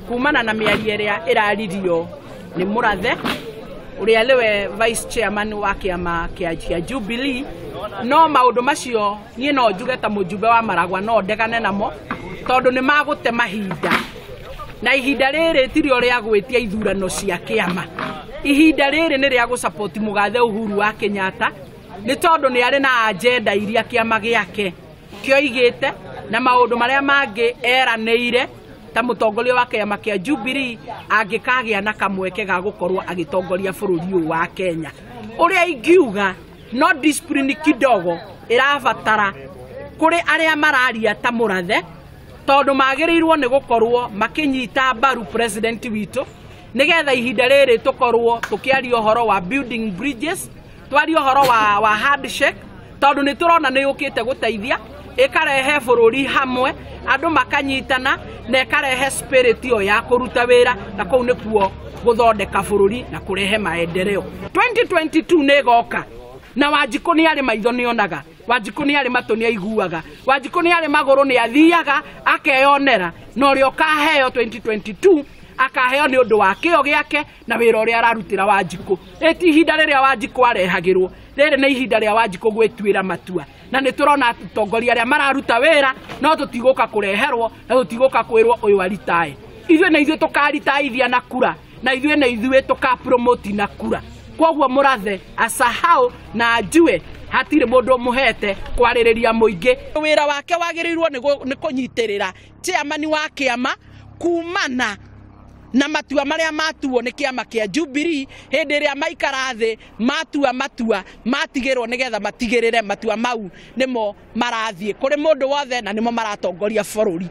Kumana na mĩario ĩrĩa ĩraririo nĩ Mũrathe ũrĩa nĩwe vice chairman wa kĩama kĩa Jubilee, no maũndũ macio niĩ no njuge ta mũjumbe wa Maragwa no ndegane namo tondũ nĩ magũte mahinda, na ihinda rĩrĩ tirio rĩa gwĩtia ithurano cia kĩama. Ihinda rĩrĩ nĩ rĩa gũsupport mũgathe Uhuru wa Kenyatta nĩ tondũ nĩ arĩ na agenda iria kĩama gĩake kĩoigĩte na maũndũ marĩa mangĩ eranĩire ta mũtongoria wa kĩama kĩa Jubilee angĩkagĩa na kamweke ga gũkorwo agĩtongoria bũrũri ũyũ wa Kenya. Ũrĩa ingiuga no discipline kidogo ĩrabatara kũrĩ arĩa mararia ta Mũrathe tondũ magĩrĩirwo nĩ gũkorwo makĩnyita mbaru president witũ nĩgetha ihinda rĩrĩ tũkorwo tũkĩaria ũhoro wa building bridges, twarie ũhoro wa handshake tondũ nĩ tũrona nĩ yũkĩte gũteithia ĩkarehe bũrũri hamwe, andũ makanyitana na ĩkarehe spirit ĩyo ya kũruta wĩra, na kũu nĩkuo gũthondeka bũrũri na kũrehe maendeleo. 2022 nĩ ĩgoka na Wanjikũ nĩ arĩ maitho nĩ onaga, Wanjikũ nĩ arĩ matũ nĩ aiguaga, Wanjikũ nĩ arĩ magũrũ nĩ athiaga akeyonera, na ũrĩa ũkaheo 2022 akaheo nĩ ũndũ wa kĩo gĩake na wĩra ũrĩa ararutĩra Wanjikũ. Ĩti ihinda rĩrĩa Wanjikũ arehagĩrwo, rĩrĩ nĩ ihinda rĩa Wanjikũ gwĩtuĩra matua, na nĩ tũrona atongoria arĩa mararuta wĩra no tũtigũka kũreherwo na tũtigũka kwĩrwo ũyũ aritae. Ithuĩ na ithuĩ tũkaritaithia na kura, na ithuĩ na ithuĩ tũkapromote na kura. Koguo Mũrathe asahau na ajue hatirĩ mũndũ ũmũhete kwarĩrĩria mũingĩ. Wĩra wake wagĩrĩirwo nĩ kũnyitĩrĩra chairman wa kĩama kumana na matua marĩa matuo nĩ kĩama kĩa Jubilee hĩndĩ ĩrĩa maikara thĩ matua matua matigĩrwo nĩgetha matigĩrĩre matua mau nĩmo marathiĩ kũrĩ mũndũ wothe na nĩmo maratongoria bũrũri.